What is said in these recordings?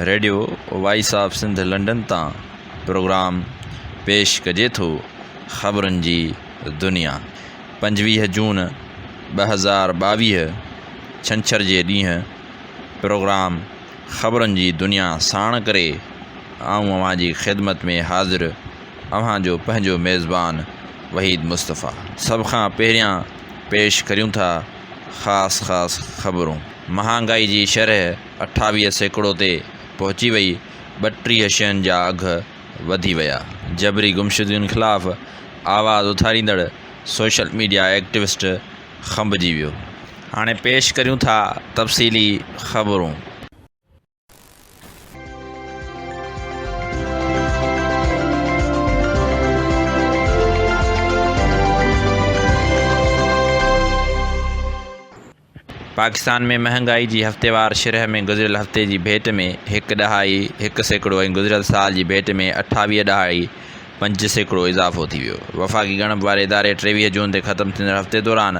Radio voice of Sindh London تان programme پيش ڪجي ٿو خبرن جي دنيا 25 جون 2022 ڇنڇر جي ڏينهن پروگرام خبرن جي دنيا ساڻ ڪري آئون اوهان جي خدمت ۾ حاضر اوهان جو پنهنجو ميزبان وحيد مصطفيٰ. سڀ کان پهريان پيش ڪريون ٿا خاص خاص خبرون. مهانگائي جي شرح 28% تي پهچي وئي، 32 شين جا اگهه وڌي ويا. جبري گمشدگين خلاف آواز اٿاريندڙ سوشل ميڊيا ايڪٽوسٽ کنڀجي ويو. هاڻي پيش ڪريون ٿا تفصيلي خبرون. پاڪستان ۾ مهانگائي جي هفتيوار شرح ۾ گذريل هفتي جي ڀيٽ ۾ هڪ ڏهائي 1% ۽ گذريل سال جي ڀيٽ ۾ 28 ڏهائي 5% اضافو ٿي ويو. وفاقي ڳڻپ واري اداري 23 جون تي ختم ٿيندڙ هفتي دوران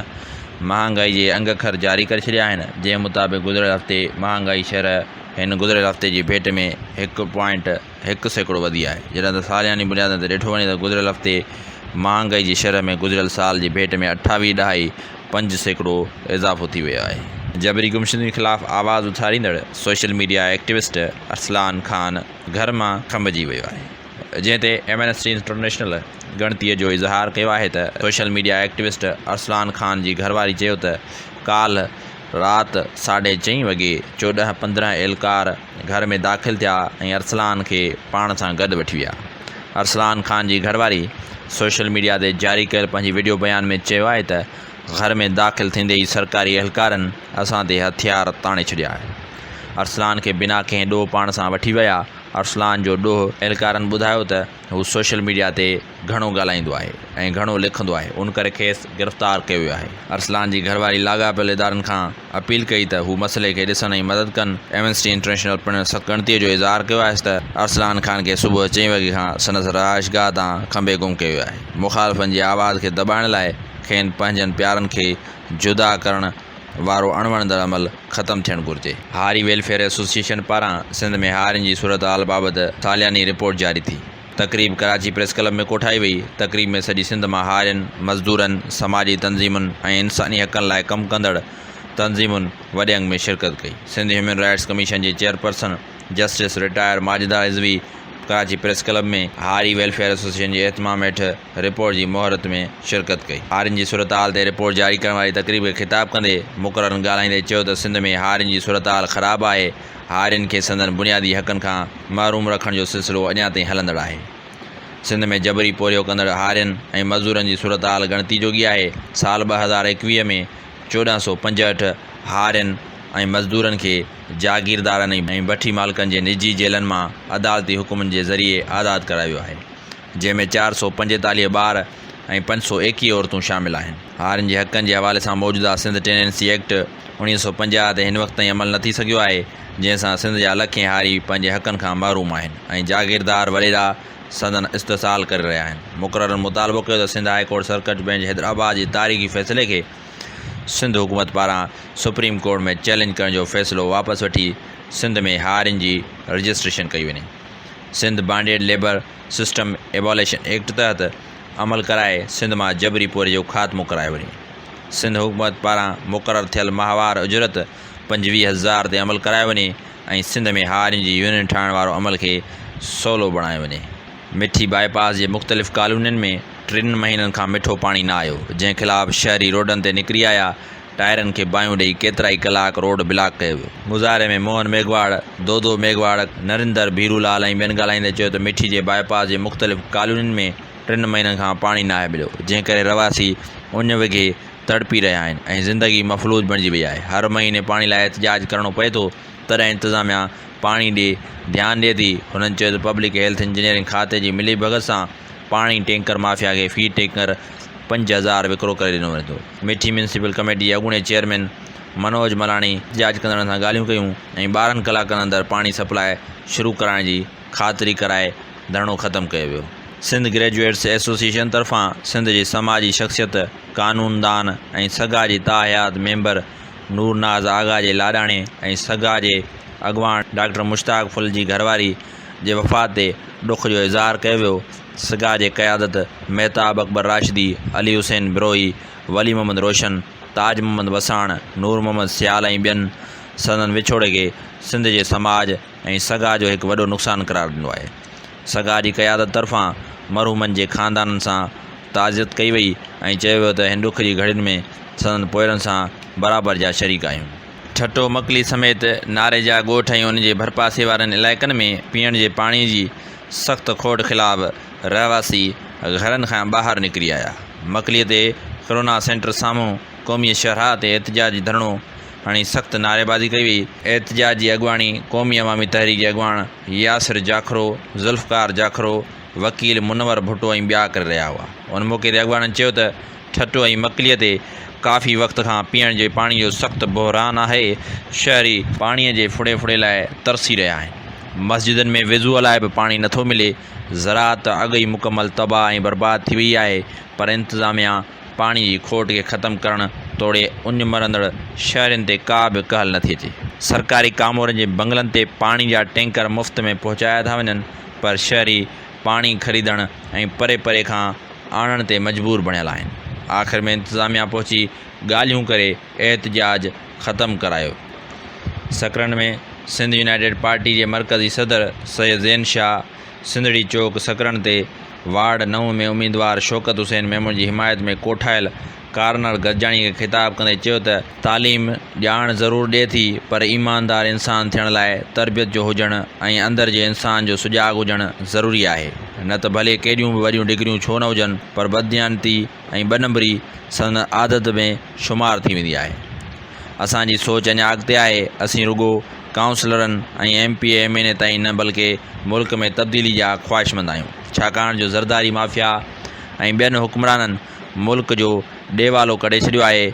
مهانگائي جي انگ اکر جاري ڪري ڇڏيا آهن، جنهن مطابق گذريل هفتي مهانگائي شرح هن گذريل هفتي جي ڀيٽ ۾ هڪ پوائنٽ 1% وڌي آهي، جڏهن ته سالياني بنيادن تي ڏٺو وڃي ته گذريل هفتي مهانگائي جي شرح ۾ گذريل سال جي ڀيٽ ۾ 28 ڏهائي 5% اضافو ٿي ويو آهي. جبري گمشدگين خلاف آواز اٿاريندڙ social media activist Arsalan Khan گهر مان کنڀجي ويو آهي، جنهن تي ايمنسٽي انٽرنيشنل ڳڻتي جو اظهار ڪيو آهي ته social media activist Arsalan Khan جي گهرواري چيو ته ڪالهه رات ساڍي چئين وڳي 14 15 اهلڪار گهر ۾ داخل ٿيا ۽ ارسلان کي پاڻ سان گڏ وٺي ويا. ارسلان خان جي گهرواري سوشل ميڊيا تي جاري ڪيل پنهنجي وڊيو بيان ۾ چيو آهي ته گهر ۾ داخل ٿيندي ئي سرڪاري اهلڪارن اسان تي هٿيار تاڻي ڇڏيا. ارسلان کي بنا ڪنهن ڏوهه پاڻ سان وٺي ويا. ارسلان جو ڏوهه اهلڪارن ٻڌايو ته هو سوشل ميڊيا تي گهڻو ڳالهائيندو آهي ۽ گهڻو لکندو آهي ان ڪري کيس گرفتار ڪيو ويو آهي. ارسلان جي گهرواري لاڳاپيل ادارن کان اپيل ڪئي ته هو مسئلي کي ڏسن ۽ مدد ڪن. ايمنسٽي انٽرنيشنل پڻ سخت ڳڻتي جو اظهار ڪيو آهي ته ارسلان خان کي صبح چئين وڳي کان سندس رهائشگاهه تان کنڀي گم ڪيو ويو آهي. مخالفن جي آواز کي دٻائڻ لاء کين پنهنجن پيارن کي جدا ڪرڻ وارو اڻوڻندڙ عمل ختم ٿيڻ گهرجي. هاري ويلفيئر ايسوسيئيشن پاران سنڌ ۾ هارين جي صورتحال بابت سالياني رپورٽ جاري ٿي. تقريب ڪراچي پريس ڪلب ۾ ڪوٺائي وئي. تقريب ۾ سڄي سنڌ مان هارين، مزدورن، سماجي تنظيمن ۽ انساني حقن لاء ڪم ڪندڙ تنظيمن وڏي انگ ۾ شرڪت ڪئي. سنڌ هيومن رائيٽس ڪميشن جي chairperson justice retired Majida Rizvi Karachi press club ۾ هاري ويلفيئر ايسوسيئيشن جي اهتمام هيٺ رپورٽ جي مهورت ۾ شرڪت ڪئي. هارين جي صورتحال تي رپورٽ جاري ڪرڻ واري تقريب کي خطاب ڪندي مقررن ڳالهائيندي چيو ته سنڌ ۾ هارين جي صورتحال خراب آهي، هارين کي سندن بنيادي حقن کان محروم رکڻ جو سلسلو اڃا تائين هلندڙ آهي. سنڌ ۾ جبري پورهيو ڪندڙ هارين ۽ مزدورن جي صورتحال ڳڻتي جوڳي آهي، سال 2021 ۾ 1465 هارين ۽ مزدورن کي جاگيردارن ۽ بٺي مالڪن جي نجي جيلن مان عدالتي حڪمن جي ذريعي آزاد ڪرايو ويو آهي. جنهن ۾ 445 ٻار ۽ 521 عورتون شامل آهن. هارين جي حقن جي حوالي سان موجوده سنڌ ٽيننسي ايڪٽ 1950 تي هن وقت تائين عمل نه ٿي سگهيو آهي، جنهن سان سنڌ جا لکين هاري پنهنجي حقن کان محروم آهن ۽ جاگيردار وڏيرا سندن استحصال ڪري رهيا آهن. مقررن مطالبو ڪيو ته Sindh high court circuit bench Hyderabad جي تاريخي فيصلي کي سنڌ حڪومت پاران سپريم ڪورٽ ۾ چئلينج ڪرڻ جو فيصلو واپس وٺي سنڌ ۾ هارين جي رجسٽريشن ڪئي وڃي. Sindh bonded labour system abolition act تحت عمل ڪرائي سنڌ مان جبري پورهيي جو خاتمو ڪرايو وڃي. سنڌ حڪومت پاران مقرر ٿيل ماهوار اجرت 25,000 تي عمل ڪرايو وڃي ۽ سنڌ ۾ هارين جي يونين ٺاهڻ وارو عمل کي سولو بڻايو وڃي. مٺي باء پاس جي مختلف ڪالونين ۾ ٽن مهينن کان مٺو پاڻي نه آيو، جنهن خلاف شهري روڊن تي نڪري آيا، ٽائرن کي باهيون ڏئي ڪيترائي ڪلاڪ روڊ بلاڪ ڪيو ويو. مظاهري ۾ موهن ميگهواڙ، دودو ميگهواڙ، نريندر ڀيرو لال ۽ ٻين ڳالهائيندي چيو ته مٺي جي باء پاس جي مختلف ڪالونين ۾ ٽن مهينن کان پاڻي ناهي مليو، جنهن ڪري رهواسي اڃ وگهي تڙپي رهيا آهن ۽ زندگي مفلوج بڻجي وئي آهي، هر مهيني پاڻي لاء احتجاج ڪرڻو پئي ٿو، تڏهن انتظاميا پاڻي ڏي ڌيان ڏئي ٿي، هنن چيو ته پبلڪ هيلٿ انجنيئرنگ کاتي جي ملي ڀڳت سان پاڻي ٽينڪر مافيا کي في ٽينڪر 5000 وڪرو ڪري ڏنو وڃي ٿو. مٺي ميونسپل ڪميٽي جي اڳوڻي چيئرمين منوج ملاڻي احتجاج ڪندڙن سان ڳالهيون ڪيون ۽ 12 ڪلاڪن اندر پاڻي سپلاء شروع ڪرائڻ جي خاطري ڪرائي ڌرڻو ختم ڪيو ويو. سنڌ گريجوئيٽس ايسوسيئيشن طرفان سنڌ جي سماجي شخصيت، قانوندان ۽ سگا جي تاحيات ميمبر نور ناز آغا جي لاڏاڻي ۽ سگا جي اڳواڻ ڊاڪٽر مشتاق ڦل جي گهرواري جي وفات تي ڏک جو اظهار ڪيو ويو. سگا جي قيادت مهتاب اڪبر راشدي، علي حسين بروهي، ولي محمد روشن، تاج محمد وساڻ، نور محمد سيال ۽ ٻين سندن وڇوڙي کي سنڌ جي سماج ۽ سگا جو هڪ وڏو نقصان قرار ڏنو آهي. سگا جي قيادت طرفان مرحومن جي خاندانن سان تعزيت ڪئي وئي ۽ چيو ويو ته هن ڏک جي گهڙين ۾ سندن پوئرن سان برابر جا شريڪ آهيون. ٺٽو، مڪلي سميت ناري جا ڳوٺ ۽ ان جي ڀرپاسي وارن علائقن ۾ پيئڻ جي پاڻي جي سخت کوٽ خلاف رهواسي گهرن کان ٻاهر نڪري آيا. مڪلي تي ڪرونا سينٽر سامهون قومي شاهراهه تي احتجاجي ڌرڻو هڻي سخت نعريبازي ڪئي وئي. احتجاج جي اڳواڻي قومي عوامي تحريڪ جي اڳواڻ ياسر جاکرو، ذوالفقار جاکرو، وڪيل منور ڀٽو ۽ ٻيا ڪري رهيا هئا. ان موقعي تي اڳواڻن چيو ته ٺٽو ۽ مڪلي تي ڪافي وقت کان پيئڻ جي پاڻي جو سخت بحران آهي، شهري پاڻي جي ڦڙي ڦڙي لاء ترسي رهيا آهن، مسجدن ۾ وضوء لاء به پاڻي نٿو ملي، زراعت ته اڳ ئي مڪمل تباهه ۽ برباد ٿي وئي آهي پر انتظاميا پاڻي جي کوٽ کي ختم ڪرڻ توڙي اڃ مرندڙ شهرين تي ڪا به ڪهل نٿي اچي. سرڪاري ڪامورن جي بنگلن تي پاڻي جا ٽينڪر مفت ۾ پهچايا ٿا وڃن پر شهري پاڻي خريدڻ ۽ پري پري کان آڻڻ تي مجبور بڻيل آهن. آخر ۾ انتظاميا پهچي ڳالهيون ڪري احتجاج ختم ڪرايو. سڪرنڊ ۾ سنڌ يونائيٽيڊ پارٽي جي مرڪزي صدر سيد زين شاهه سنڌڙي چوڪ سڪرنڊ تي وارڊ نو ۾ اميدوار شوڪت حسين ميمڻ جي حمايت ۾ ڪوٺايل ڪارنر گڏجاڻي کي خطاب ڪندي چيو ته تعليم ڄاڻ ضرور ڏئي ٿي پر ايماندار انسان ٿيڻ لاء تربيت جو هجڻ ۽ اندر جي انسان جو سجاڳ هجڻ ضروري آهي نه ته ڀلي ڪيڏيون به وڏيون ڊگريون ڇو نه هجن پر بدديانتي ۽ ٻه نمبري سندن عادت ۾ شمار ٿي ويندي آهي. اسان جي سوچ اڃا اڳتي آهي، اسين رڳو ڪائونسلرن ۽ M P A M N A تائين نه بلڪه ملڪ ۾ تبديلي جا خواهشمند آهيون ڇاڪاڻ جو زرداري مافيا ۽ ٻين حڪمرانن ملڪ جو ڏيوالو ڪڍي ڇڏيو آهي،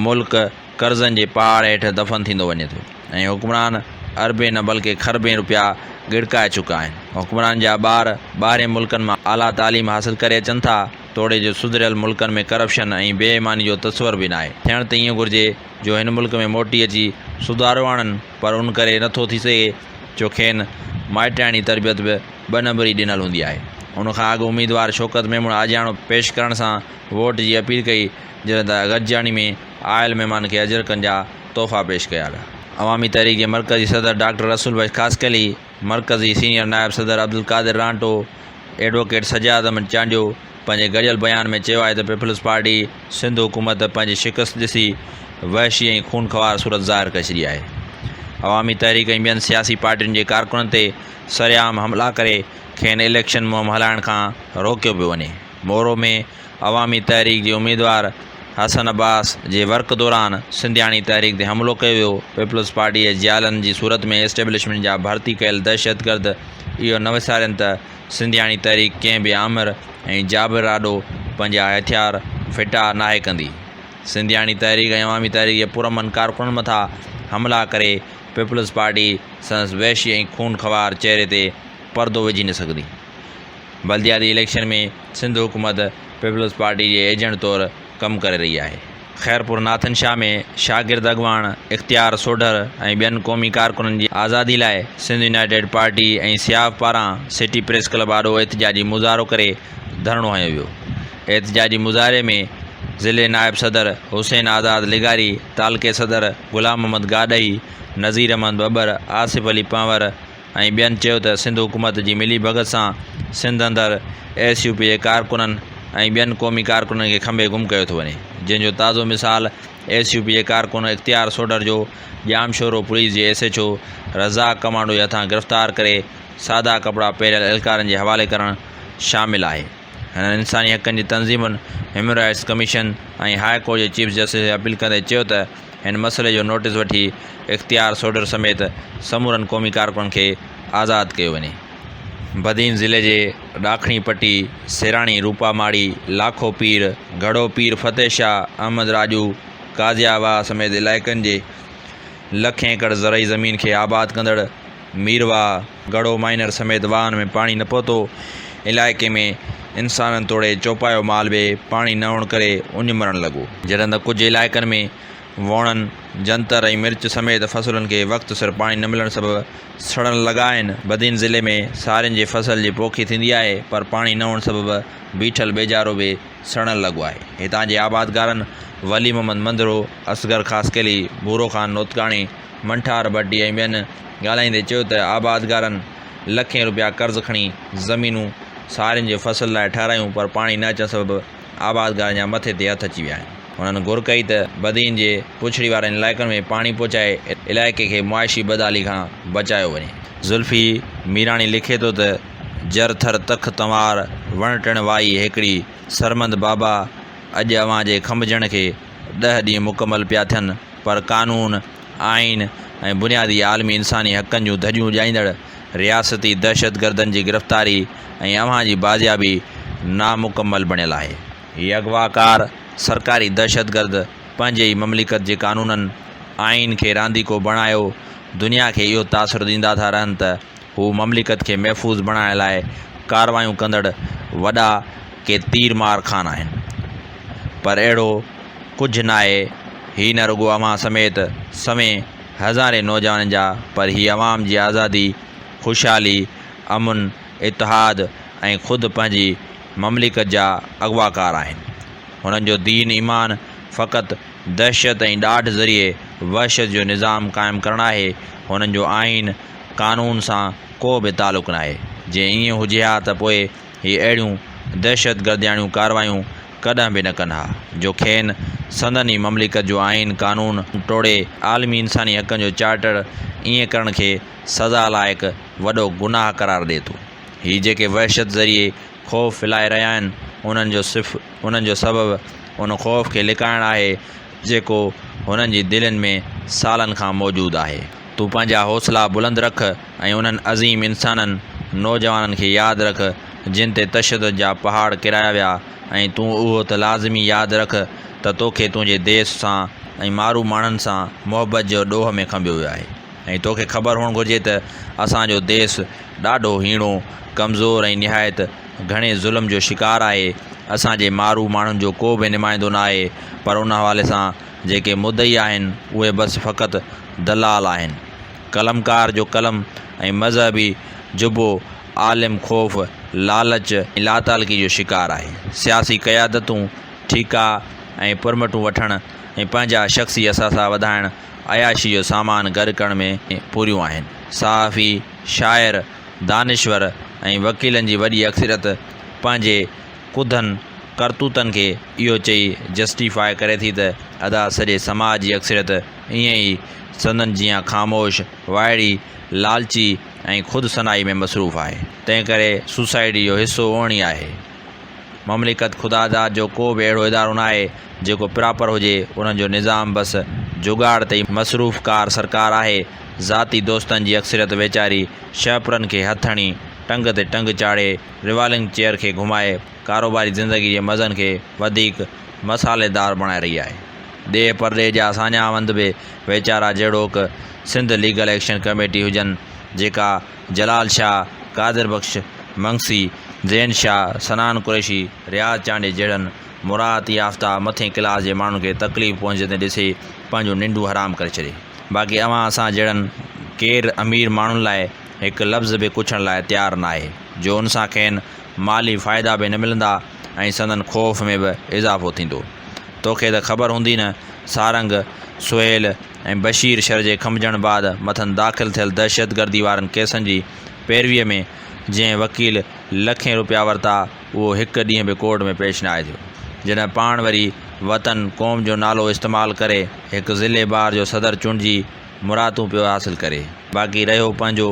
ملڪ قرضن جي پهاڙ هيٺ دفن ٿيندو وڃي ٿو ۽ حڪمران اربين نه بلڪه کربين روپيا ڳڙڪائي چڪا آهن. حڪمرانن جا ٻار ٻاهرين ملڪن مان اعليٰ تعليم حاصل ڪري اچن ٿا، توڙي جو سڌريل ملڪن ۾ ڪرپشن ۽ بي ايماني جو تصور به ناهي. ٿيڻ ته ائين گهرجي جو هن ملڪ ۾ موٽي اچي سڌارو آڻن پر ان ڪري نٿو ٿي سگهي جو کين مائٽياڻي تربيت به ٻه نمبري ڏنل هوندي آهي. ان کان اڳ اميدوار شوڪت ميمڻ آجياڻو پيش ڪرڻ سان ووٽ جي اپيل ڪئي جڏهن ته گڏجاڻي ۾ آيل مهمانن کي اجرڪن جا تحفا پيش ڪيا ويا. عوامي تحريڪ جي مرڪزي صدر ڊاڪٽر رسول بخش خاصخيلي، مرڪزي سينيئر نائب صدر عبدالقادر رانٽو، ايڊووڪيٽ سجاد احمد چانڊيو پنهنجي گڏيل بيان ۾ چيو آهي ته پيپلز پارٽي سنڌ حڪومت پنهنجي شڪست ڏسي وحشي ۽ خونخوار صورت ظاهر ڪري ڇڏي آهي. عوامي تحريڪ ۽ ٻين سياسي پارٽين جي ڪارڪنن تي سرعام حملا ڪري کين اليڪشن مهم هلائڻ کان روڪيو پيو وڃي. مورو ۾ عوامي تحريڪ جي اميدوار حسن عباس جي ورڪ دوران سنڌياڻي تحريڪ تي حملو ڪيو ويو، پيپلز پارٽي جي جيالن جي صورت ۾ اسٽيبلشمينٽ جا ڀرتي ڪيل دهشتگرد اهو نه وسارين ته سنڌياڻي تحريڪ ڪنهن به آمر ۽ جابر آڏو پنهنجا هٿيار ڦٽا ناهي ڪندي. سنڌياڻي تحريڪ ۽ عوامي تحريڪ جي پرامن ڪارڪنن مٿان حملا ڪري پيپلز پارٽي سندس وحشي ۽ خونخوار چهري تي پردو وجهي نه سگهندي. بلدياتي اليڪشن ۾ سنڌ حڪومت پيپلز پارٽي جي ايجنٽ طور ڪم ڪري رهي آهي. خيرپور ناٿن شاهه ۾ شاگرد اڳواڻ اختيار سوڍر ۽ ٻين قومي ڪارڪنن جي آزادي لاء سنڌ يونائيٽيڊ پارٽي ۽ سياف پاران سٽي پريس ڪلب آڏو احتجاجي مظاهرو ڪري ڌرڻو هنيو ويو. احتجاجي مظاهري ۾ ضلعي نائب صدر حسين آزاد لغاري، تعلقي صدر غلام محمد گاڏهي، نذير احمد ٻٻر، آصف علي پنهور ۽ ٻين چيو ته سنڌ حڪومت جي ملي ڀڳت سان سنڌ اندر ايس يو پي جي ڪارڪنن ۽ ٻين قومي ڪارڪنن کي کنڀي گم ڪيو ٿو وڃي جنهن جو تازو مثال ايس يو پي جي ڪارڪن اختيار سوڍر جو ڄامشورو پوليس جي S H O Razzaq commando جي هٿان گرفتار ڪري سادا ڪپڙا پهريل اهلڪارن جي حوالي ڪرڻ شامل آهي. هنن انساني حقن جي تنظيمن، human rights commission ۽ high court جي چيف جسٽس کي اپيل ڪندي چيو ته هن مسئلي جو نوٽيس وٺي اختيار سوڍر سميت سمورن قومي ڪارڪنن کي آزاد ڪيو وڃي. بدين ضلعي جي ڏاکڻي پٽي، سيراڻي، روپا ماڙي، لاکو پير، گهڙو پير فتح شاهه، احمد راڄو، قاضيا واهه سميت علائقن جي لکين ايڪڙ زرعي زمين کي آباد ڪندڙ ميرواهه، گڙو مائنر سميت واهن ۾ پاڻي نه پهتو، علائقي ۾ انسانن توڙي چوپايو مال به پاڻي نه هئڻ ڪري اڃ مرڻ لڳو. جڏهن ته ڪجهه علائقن ۾ ووڻن، جنتر ۽ مرچ سميت فصلن کي وقت سر پاڻي نه ملڻ سبب سڙڻ لڳا آهن. بدين ضلعي ۾ سارين جي فصل جي پوکي ٿيندي آهي پر پاڻي نه هئڻ سبب بيٺل ٻيجارو به سڙڻ لڳو آهي. هتان جي آبادگارن ولي محمد منڌرو، اصغر خاصخيلي، ڀورو خان نوتڪاڻي، منٺار ڀٽي ۽ ٻين ڳالهائيندي چيو ته آبادگارن لکين روپيا قرض کڻي زمينون سارين جي فصل لاء ٺهرايون پر پاڻي نه اچڻ سبب آبادگارن جا مٿي تي هٿ اچي ويا آهن. هنن گهر ڪئي ته بدين جي پڇڙي وارن علائقن ۾ پاڻي پهچائي علائقي کي معاشي بدحالي کان بچايو وڃي. زلفي ميراڻي لکي ٿو ته، جر ٿر تک تنوار، وڻ ٽڻ وائي هيڪڙي، سرمند بابا اڄ اوهان جي کنڀجڻ کي ڏهه ڏينهن مڪمل پيا ٿين پر قانون، آئين ۽ بنيادي عالمي انساني حقن جون ڌڄيون اڏائيندڙ رياستي دهشتگردن جي گرفتاري ۽ اوهان جي بازيابي نامڪمل بڻيل آهي. هي اغواڪار سرڪاري دهشتگرد پنهنجي ئي مملڪت جي قانونن، آئين کي رانديڪو بڻايو دنيا کي اهو تاثر ڏيندا ٿا رهن ته هو مملڪت کي محفوظ بڻائڻ لاء ڪارروايون ڪندڙ وڏا ڪي تير مار خان آهن پر اهڙو ڪجهه ناهي هي نه رڳو اوهان سميت سوين هزارين نوجوانن جا پر هي عوام جي آزادي، خوشحالي، امن، اتحاد ۽ خود پنهنجي مملڪت جا اغواڪار آهن. هنن جو دين ايمان فقط دهشت ۽ ڏاڍ ذريعي وحشت جو نظام قائم ڪرڻ آهي. هنن جو آئين قانون سان ڪو به تعلق ناهي. جي ائين هجي ها ته پوء هي اهڙيون دهشتگردياڻيون ڪارروايون ڪڏهن به نه ڪن ها، جو کين سندن ئي مملڪت جو آئين قانون ٽوڙي عالمي انساني حقن جو چارٽر ائين ڪرڻ کي سزا لائق وڏو گناهه قرار ڏئي ٿو. هي جيڪي وحشت ذريعي خوف ڦھلائي رهيا آهن، انهن جو صف انهن جو سبب ان خوف کي لڪائڻ آهي، جيڪو هنن جي دلين ۾ سالن کان موجود آهي. تون پنهنجا حوصلا بلند رک ۽ انهن عظيم انسانن، نوجوانن کي ياد رک، جن تي تشدد جا پهاڙ ڪيرايا ويا ۽ تون اهو ته لازمي ياد رک ته توکي تنهنجي ديس سان ۽ مارو ماڻهن سان محبت جو ڏوهه ۾ کنڀيو ويو آهي. ۽ توکي خبر هئڻ گهرجي ته اسان جو ديس ڏاڍو هيڻو، ڪمزور ۽ نهايت گهڻي ظلم جو شڪار آهي. اسان جي مارو ماڻهن جو ڪو به نمائندو نه آهي، پر ان حوالي سان جيڪي مدعي آهن، اهي بس فقط دلال آهن. قلمڪار جو قلم ۽ مذهبي جبو عالم خوف، لالچ ۽ لاتعلقي جو شڪار آهي. سياسي قيادتون ٺيڪا ۽ پرمٽون وٺڻ ۽ پنهنجا شخصي اثاثا وڌائڻ عياشي جو سامان گڏ ڪرڻ ۾ پوريون آهن. صحافي، شاعر، دانشور ۽ وڪيلن جي وڏي اڪثريت پنهنجي ڪڌن ڪرتوتن کي اهو چئي جسٽيفاء ڪري ٿي ته ادا سڄي سماج جي اڪثريت ائين ئي سندن جيان خاموش، وائڙي، لالچي ۽ خود ثنائي ۾ مصروف آهي. تنهنڪري سوسائٽي جو حصو اوڻي آهي. مملڪت خداداد جو ڪو به اهڙو ادارو ناهي جيڪو پراپر هجي، انهن جو نظام بس جڳاڙ تي ئي مصروف ڪار سرڪار آهي، ذاتي دوستن جي اڪثريت ويچاري شهپرن کي هٿ هڻي، ٽنگ تي ٽنگ چاڙهي، ريوالنگ چيئر کي گهمائي ڪاروباري زندگي جي مزن کي وڌيڪ مصالحيدار بڻائي رهي آهي. ڏيهه پرڏيهه جا ساڃاهه وند به ويچارا جهڙوڪ سنڌ ليگل ايڪشن ڪميٽي هجن جيڪا جلال شاهه، قادر بخش منگسي، زين شاهه، صنعان قريشي، رياض چانڊيي جهڙن مراعات يافته مٿين ڪلاس جي ماڻهن کي تڪليف پهچندي ڏسي پنهنجون ننڊون حرام ڪري ڇڏي. باقي اوهان اسان جهڙن غير امير ماڻهن لاء هڪ لفظ به ڪڇڻ لاء تيار ناهي جو ان سان کين مالي فائدا به نه ملندا ۽ سندن خوف ۾ به اضافو ٿيندو. توکي ته خبر هوندي نه سارنگ، سهيل ۽ بشير شر جي کنڀجڻ بعد مٿن داخل ٿيل دهشتگردي وارن ڪيسن جي پيرويء ۾ جنهن وڪيل لکين روپيا ورتا اهو هڪ ڏينهن به ڪورٽ ۾ پيش ناهي ٿيو. جڏهن پاڻ وري وطن، قوم جو نالو استعمال ڪري هڪ ضلعي بار جو صدر چونڊجي مراعتون پيو حاصل ڪري. باقي رهيو پنهنجو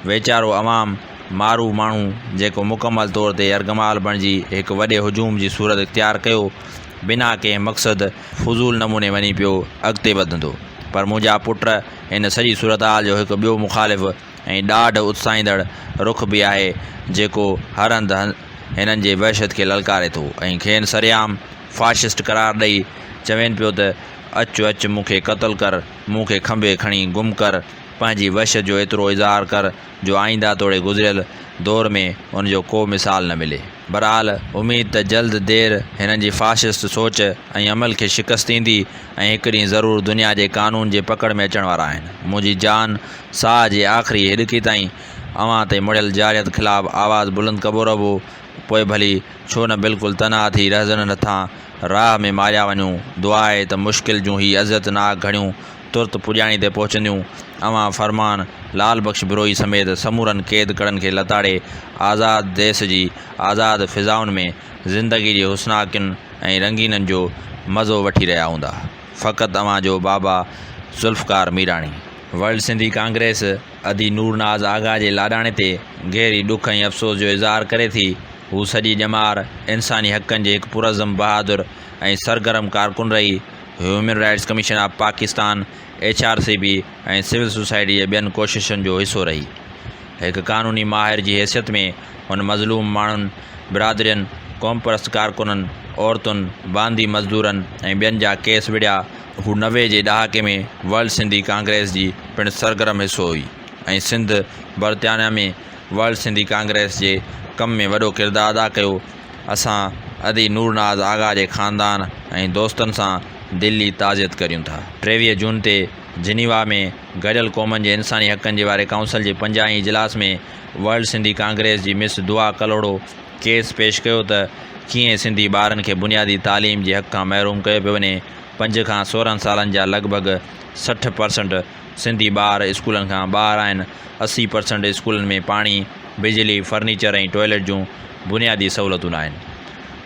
ويچارو عوام، مارو ماڻهو جيڪو مڪمل طور تي يرغمال بڻجي هڪ وڏي هجوم جي صورت اختيار ڪيو، بنا ڪنهن مقصد فضول نموني وڃي پيو اڳتي وڌندو. پر منهنجا پٽ هن سڄي صورتحال جو هڪ ٻيو مخالف ۽ ڏاڍ اتساهيندڙ رخ به آهي جيڪو هر هنڌ هنن جي وحشت کي للڪاري ٿو ۽ کين سرعام فاشسٽ قرار ڏئي چوين پيو ته اچ اچ مون کي قتل ڪر، مون کي کنڀي کڻي گم ڪر، پنهنجي وحشت جو ايترو اظهار ڪر جو آئنده توڙي گذريل دور ۾ ان جو ڪو مثال نه ملي. بھرحال اميد ته جلد دير هنن جي فاشسٽ سوچ ۽ عمل کي شڪست ايندي ۽ هڪ ڏينهن ضرور دنيا جي قانون جي پڪڙ ۾ اچڻ وارا آهن. منهنجي جان ساهه جي آخري هڏڪي تائين اوهان تي مڙهيل جارحيت خلاف آواز بلند ڪبو رهبو، پوء ڀلي ڇو نه بلڪل تنها ٿي رهزنن هٿان راهه ۾ ماريا وڃون. دعا آهي ته مشڪل جون هي اذيتناڪ گهڙيون ترت پڄاڻي تي پهچنديون. اوهان فرمان لال بخش بروهي سميت سمورن قيد ڪڙن کي لتاڙي آزاد ديس جي آزاد فضائن ۾ زندگي جي حسناڪين ۽ رنگينن جو مزو وٺي رهيا هوندا. فقط اوهان جو بابا ذوالفقار ميراڻي. ورلڊ سنڌي ڪانگريس ادي نور ناز آغا جي لاڏاڻي تي گهري ڏک ۽ افسوس جو اظهار ڪري ٿي. هو سڄي ڄمار انساني حقن جي هڪ پرعزم، بهادر ۽ سرگرم ڪارڪن رهي. Human rights commission of Pakistan, H R C B, ۽ civil society جي ٻين ڪوششن جو حصو رهي. هڪ قانوني ماهر جي حيثيت ۾ هن مظلوم ماڻهن، برادرين، قومپرست ڪارڪنن، عورتن، باندي مزدورن ۽ ٻين جا ڪيس وڙهيا. هو 90 جي ڏهاڪي ۾ ورلڊ سنڌي ڪانگريس جي پڻ سرگرم حصو هئي ۽ سنڌ برطانيا ۾ ورلڊ سنڌي ڪانگريس جي ڪم ۾ وڏو ڪردار ادا ڪيو. اسان ادي نور ناز آغا جي خاندان ۽ دوستن سان دلي تعزيت ڪريون ٿا. 23 جون تي جنيوا ۾ گڏيل قومن جي انساني حقن جي واري ڪائونسل جي پنجاهين اجلاس ۾ ورلڊ سنڌي ڪانگريس جي مس دعا ڪلهوڙو ڪيس پيش ڪيو ته ڪيئن سنڌي ٻارن کي بنيادي تعليم جي حق کان محروم ڪيو پيو وڃي، پنج کان 16 سالن جا لڳ ڀڳ 60 پرسنٽ سنڌي ٻار اسڪولن کان ٻاهر آهن، 80 پرسنٽ اسڪولن ۾ پاڻي، بجلي، فرنيچر ۽ ٽوائليٽ جون بنيادي سهولتون ناهن.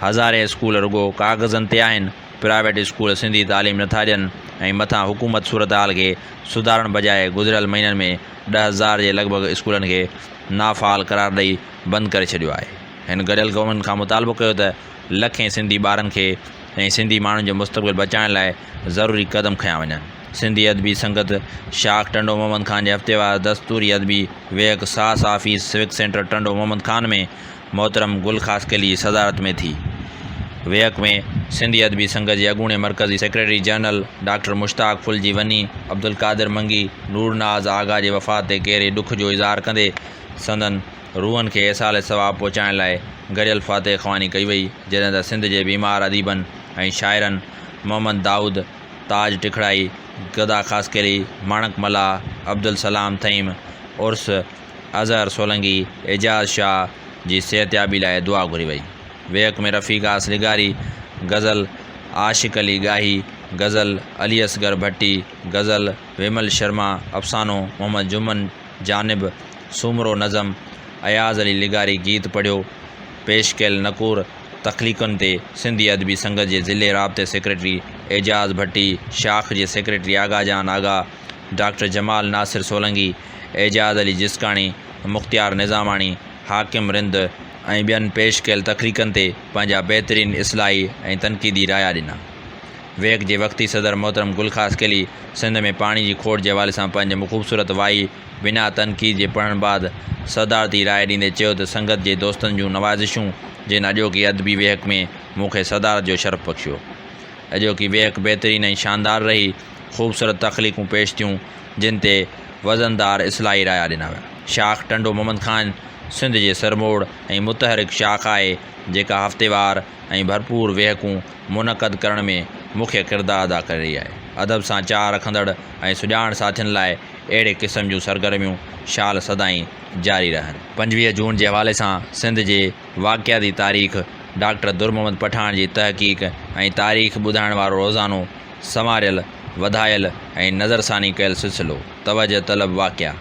هزارين اسڪول رڳو ڪاغذن تي آهن، پرائيويٽ اسڪول سنڌي تعليم نٿا ڏين ۽ مٿان حڪومت صورتحال کي سڌارڻ بجاء گذريل مهينن ۾ 10,000 جي لڳ ڀڳ اسڪولن کي نافعال قرار ڏئي بند ڪري ڇڏيو آهي. هن گڏيل قومن کان مطالبو ڪيو ته لکين سنڌي ٻارن کي ۽ سنڌي ماڻهن جو مستقبل بچائڻ لاء ضروري قدم کنيا وڃن. سنڌي ادبي سنگت شاخ ٽنڊو محمد خان جي هفتيوار دستوري ادبي ويهڪ ساس office civic centre Tando Muhammad Khan ۾ محترم گل خاصخيلي جي صدارت ۾ ٿي. ويهڪ ۾ سنڌي ادبي سنگت جي اڳوڻي مرڪزي secretary general doctor Mushtaq Phul جي وني عبدالقادر منگي نور ناز آغا جي وفات تي گهري ڏک جو اظهار ڪندي سندن روحن کي ايصال ثواب پهچائڻ لاء گڏيل فاتح خواني ڪئي وئي، جڏهن ته سنڌ جي بيمار اديبن ۽ شاعرن محمد دائود، تاج ٽکڙائي، گدا خاصخيلي، ماڻڪ ملاح، عبدالسلام ٿهيم، عرس، اظهر سولنگي، اعجاز شاهه جي صحتيابي لاء دعا گهري وئي. ويهڪ ۾ رفيق آس لغاري، غزل، عاشق علي ڳاهي، غزل، علي اصغر ڀٽي، غزل، ومل شرما، افسانو، محمد جمن جانب، سومرو، نظم، اياز علي لغاري گيت پڙهيو. پيش ڪيل نڪور تخليقن تي سنڌي ادبي سنگت جي ضلعي رابطي سيڪريٽري اعجاز ڀٽي، شاخ جي سيڪريٽري آغا جان آغا، ڊاڪٽر جمال ناصر سولنگي، اعجاز علي جسڪاڻي، مختيار نظاماڻي، حاڪم رند ۽ ٻين پيش ڪيل تخليقن تي پنهنجا بهترين اصلاحي ۽ تنقيدي رايا ڏنا. ويڪ جي وقتي صدر محترم گل خاصخيلي سنڌ ۾ پاڻي جي کوٽ جي حوالي سان پنهنجي خوبصورت وائي بنا تنقيد جي پڙهڻ بعد صدارتي راء ڏيندي چيو ته سنگت جي دوستن جون نوازشون جن اڄوڪي ادبي ويهڪ ۾ مون کي صدارت جو شرف بخشيو. اڄوڪي ويهڪ بهترين ۽ شاندار رهي، خوبصورت تخليقون پيش ٿيون جن تي وزندار اصلاحي رايا ڏنا ويا. شاخ ٽنڊو محمد خان سنڌ جي سرموڙ ۽ متحرڪ شاخ آهي جيڪا هفتيوار ۽ ڀرپور ويهڪون منعقد ڪرڻ ۾ مکيه ڪردار ادا ڪري رهي آهي. ادب سان چاهه رکندڙ ۽ سڄاڻ ساٿين لاء اهڙي قسم جون سرگرميون شال سدائين جاري رهن. 25 جون جي حوالي سان سنڌ جي واقعاتي تاريخ ڊاڪٽر در محمد پٺاڻ جي تحقيق ۽ تاريخ ٻڌائڻ وارو روزانو سنواريل، وڌايل ۽ نظرثاني ڪيل سلسلو توجه طلب واقعا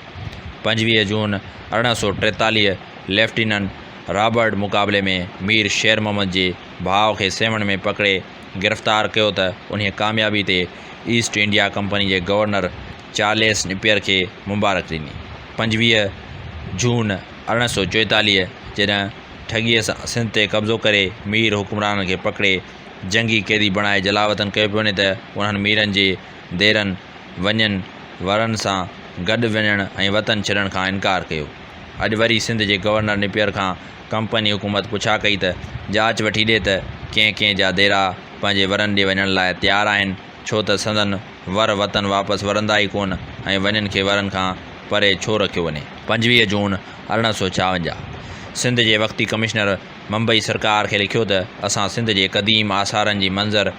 25 جون 1843 ليفٽيننٽ رابرٽ مقابلي ۾ مير شير محمد جي ڀاء کي سيوهڻ ۾ پڪڙي گرفتار ڪيو ته انهيء ڪاميابي تي ايسٽ انڊيا ڪمپني جي گورنر چارليس نپيئر کي مبارڪ ڏني. 25 جون 1844 جڏهن ٺڳيء سان سنڌ تي قبضو ڪري مير حڪمرانن کي پڪڙي جنگي قيدي بڻائي جلاوطن ڪيو پيو وڃي ته انهن ميرن جي ديرن، ونين، ورن سان گڏ وڃڻ ۽ وطن ڇڏڻ کان انڪار ڪيو. اڄ وري سنڌ جي گورنر نپيئر کان ڪمپني حڪومت پڇا ڪئي ته جاچ وٺي ڏي ته ڪنهن ڪنهن جا ديرا پنهنجي ورن ڏي وڃڻ لاء تيار آهن، ڇو ته سندن ور وطن واپس ورندا ئي ڪونه ۽ ونين کي ورن کان پري ڇو رکيو وڃي. 25 جون 1856 سنڌ جي وقتي ڪمشنر ممبئي سرڪار کي لکيو ته اسان سنڌ جي قديم آثارن جي منظر،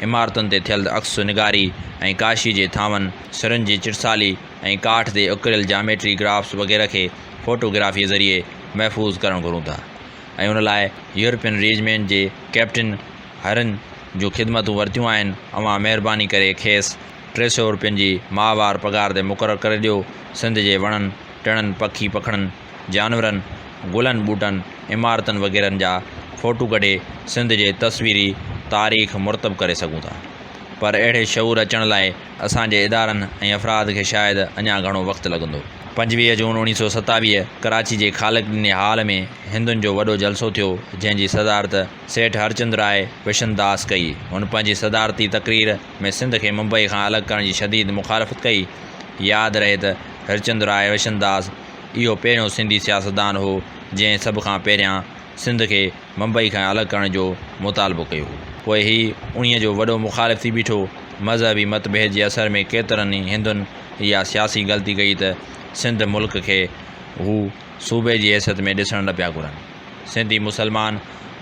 عمارتن تي ٿيل عڪس نگاري ۽ ڪاشي جي ٿانون، سرن جي چٽسالي ۽ ڪاٺ تي اڪريل جاميٽري گرافس وغيره کي فوٽو گرافيء ذريعي محفوظ ڪرڻ گهرون ٿا ۽ ان لاء يورپين ريجمينٽ جي ڪئپٽن هرن جون خدمتون ورتيون آهن، اوهان مهرباني ڪري کيس 300 روپين جي ماهوار پگهار تي مقرر ڪري ڏيو. سنڌ جي وڻن، ٽڻن، پکي پکڻن، جانورن، گلن ٻوٽن، عمارتن وغيرن جا فوٽو ڪڍي سنڌ جي تصويري تاريخ مرتب ڪري سگهون ٿا. پر اهڙي شعور اچڻ لاء اسان جي ادارن ۽ افراد کي شايد اڃا گهڻو وقت لڳندو. 25 جون 1927 ڪراچي جي خالق ڏني هال ۾ هندن جو وڏو جلسو ٿيو، جنهن جي صدارت سيٺ هرچند راء وشنداس ڪئي. هن پنهنجي صدارتي تقرير ۾ سنڌ کي ممبئي کان الڳ ڪرڻ جي شديد مخالفت ڪئي. ياد رهي ته هرچند راء وشنداس اهو پهريون سنڌي سياستدان هو، جنهن سڀ کان پهريان سنڌ کي ممبئي کان الڳ ڪرڻ جو مطالبو ڪيو هو. پوء هي انهيء جو وڏو مخالف ٿي بيٺو. مذهبي مت ڀيد جي اثر ۾ ڪيترن ئي هندن اها سياسي غلطي ڪئي ته سنڌ ملڪ کي هو صوبي جي حيثيت ۾ ڏسڻ نه پيا گهرن. سنڌي مسلمان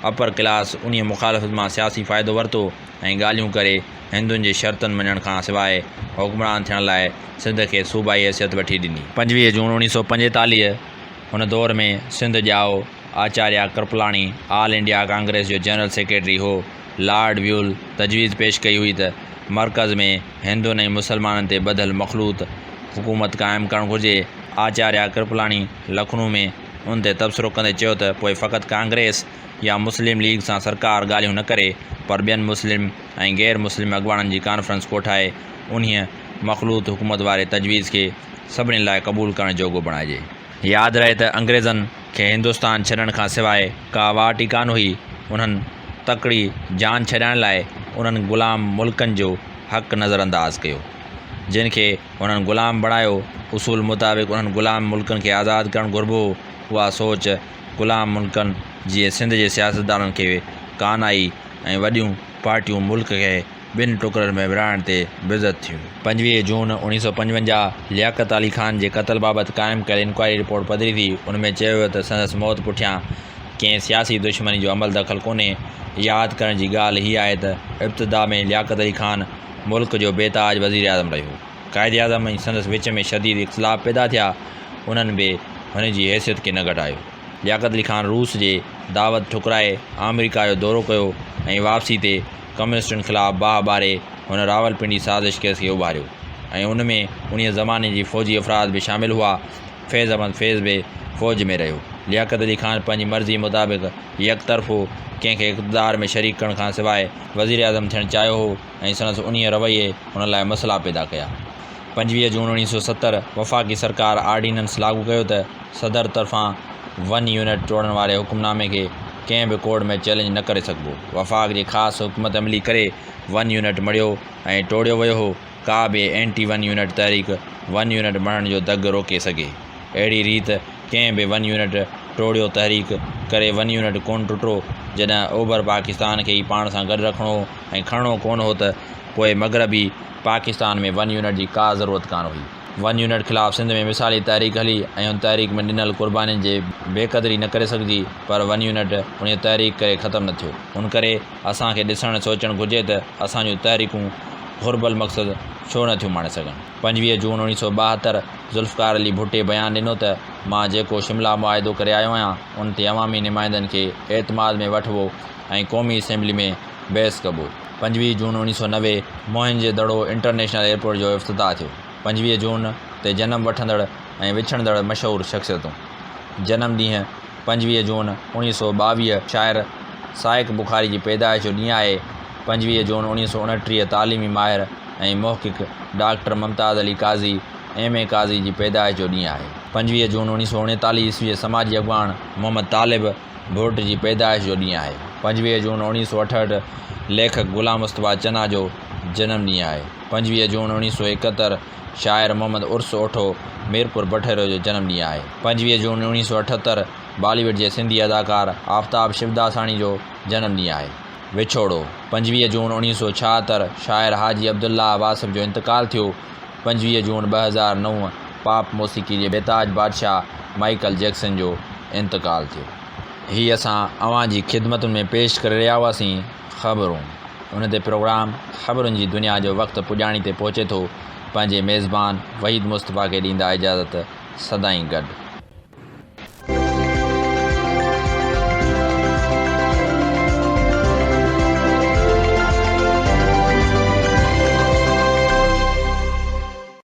اپر ڪلاس انهيء مخالفت مان سياسي فائدو ورتو ۽ ڳالهيون ڪري هندن جي شرطن مڃڻ کان سواء حڪمران ٿيڻ لاء سنڌ کي صوبائي حيثيت وٺي ڏني. 25 جون 1945 هن دور ۾ سنڌ ڄائو آچاريا ڪرپلاڻي آل انڊيا ڪانگريس جو جنرل سيڪريٽري هو. لارڊ ويول تجويز پيش ڪئي هئي ته مرڪز ۾ هندن ۽ مسلمانن تي ٻڌل مخلوط حڪومت قائم ڪرڻ گهرجي. آچاريا ڪرپلاڻي لکنو ۾ ان تي تبصرو ڪندي چيو ته پوء فقط ڪانگريس يا مسلم ليگ سان سرڪار ڳالهيون نه ڪري پر ٻين مسلم ۽ غير مسلم اڳواڻن جي ڪانفرنس ڪوٺائي انهيء مخلوط حڪومت واري تجويز کي سڀني لاء قبول ڪرڻ جوڳو بڻائجي. ياد رهي ته انگريزن کي هندستان ڇڏڻ کان سواء ڪا واٽ ئي ڪانه هئي. انهن تڪڙي جان ڇڏائڻ لاء انهن غلام ملڪن جو حق نظرانداز ڪيو، جن کي انهن غلام بڻايو. اصول مطابق انهن غلام ملڪن کي آزاد ڪرڻ گهربو هو. اها سوچ غلام ملڪن جيئن سنڌ جي سياستدانن کي ڪانه آئي ۽ وڏيون پارٽيون ملڪ کي ٻن ٽڪرن ۾ ورهائڻ تي بضد ٿيون. 25 جون 1955 لياقت علي خان جي قتل بابت قائم ڪيل انڪوائري رپورٽ پڌري ٿي، ان ۾ چيو ويو ته سندس موت پٺيان ڪنهن سياسي دشمني جو عمل دخل ڪونهي. ياد ڪرڻ جي ڳالهه هيء آهي ته ابتدا ۾ لياقت علي خان ملڪ جو بي تاج وزيراعظم رهيو. قائداعظم ۽ سندس وچ ۾ شديد اختلاف پيدا ٿيا، انهن به هن جي حيثيت کي نه گهٽايو. لياقت علي خان روس جي دعوت ٺڪرائي آمريڪا جو دورو ڪيو ۽ واپسي تي ڪميونسٽن خلاف باهه ٻاري هن راولپنڊي سازش ڪيس کي اڀاريو ۽ ان ۾ انهيء زماني جي فوجي افراد به شامل هئا. فيض احمد فيض به فوج ۾ رهيو. لياقت علي خان پنهنجي مرضيء مطابق يڪطرفو ڪنهن کي اقتدار ۾ شريڪ ڪرڻ کان سواء وزيراعظم ٿيڻ چاهيو هو ۽ سندس انهيء رويي هن لاء مسئلا پيدا ڪيا. 25 جون 1970 وفاقي سرڪار آرڊيننس لاڳو ڪيو ته صدر طرفان ون يونٽ ٽوڙڻ واري حڪمنامي کي ڪنهن به ڪورٽ ۾ چئلينج نه ڪري سگهبو. وفاق جي خاص حڪمت عملي ڪري ون يونٽ مڙهيو ۽ ٽوڙيو ويو هو. ڪا به اينٽي ون يونٽ تحريڪ ون يونٽ مڙهڻ جو دڳ روڪي سگهي. اهڙي ريت ڪنهن به ون يونٽ ٽوڙيو تحريڪ ڪري ون يونٽ ڪونه ٽٽو. جڏهن اوڀر پاڪستان کي ئي پاڻ سان گڏ رکڻو هو ۽ کڻڻو ڪونه هو ته پوء مغربي پاڪستان ۾ ون يونٽ جي ڪا ضرورت ڪانه هئي. ون يونٽ خلاف سنڌ ۾ مثالي تحريڪ هلي ۽ ان تحريڪ ۾ ڏنل قربانين جي بي قدري نه ڪري سگهجي پر ون يونٽ انهيء تحريڪ ڪري ختم نه ٿيو. ان ڪري اسان کي ڏسڻ ۽ سوچڻ گهرجي ته اسان جون تحريڪون گهربل مقصد ڇو نه ٿيون ماڻي سگهن. 25 جون 1972 ذوالفقار علي ڀٽي بيان ڏنو ته مان جيڪو شملا معاهدو ڪري آيو آهيان ان تي عوامي نمائندن کي اعتماد ۾ وٺبو ۽ قومي اسيمبلي ۾ بحث ڪبو. 25 جون 1990 موهن جي دڙو انٽرنيشنل ايئرپورٽ جو افتتاح ٿيو. 25 جون تي جنم وٺندڙ ۽ وڇڙندڙ مشهور شخصيتون. جنم ڏينهن، 25 جون 1922 شاعر سائق بخاري جي پيدائش جو ڏينهن آهي. 25 جون 1929 تعليمي ماهر ۽ محقق doctor Mumtaz Ali Qazi, M A Qazi, جي پيدائش جو ڏينهن آهي. 25 جون 1939 عيسوي سماجي اڳواڻ محمد طالب ڀرٽ جي پيدائش جو ڏينهن آهي. 25 جون 1968 ليکڪ غلام مصطفيٰ چنا جو جنم ڏينهن آهي. 25 جون 1971 شاعر محمد عرس اوٺو ميرپور بٺيرو جو جنم ڏينهن آهي. 25 جون 1978 بالي ووڊ جي سنڌي اداڪار آفتاب شوداساڻي جو جنم ڏينهن آهي. وڇوڙو، 25 جون 1976 شاعر حاجي عبدالله واصف جو انتقال ٿيو. 25 جون 2009 پاپ موسيقي جي بيتاج بادشاهه مائيڪل جيڪسن جو انتقال ٿيو. هي اسان اوهان جي خدمتن ۾ پيش ڪري رهيا هئاسين خبرون ان تي پروگرام خبرن جي دنيا جو وقت پڄاڻي تي پهچي ٿو پنهنجي ميزبان وحيد مصطفيٰ کي ڏيندا اجازت سدائين گڏ.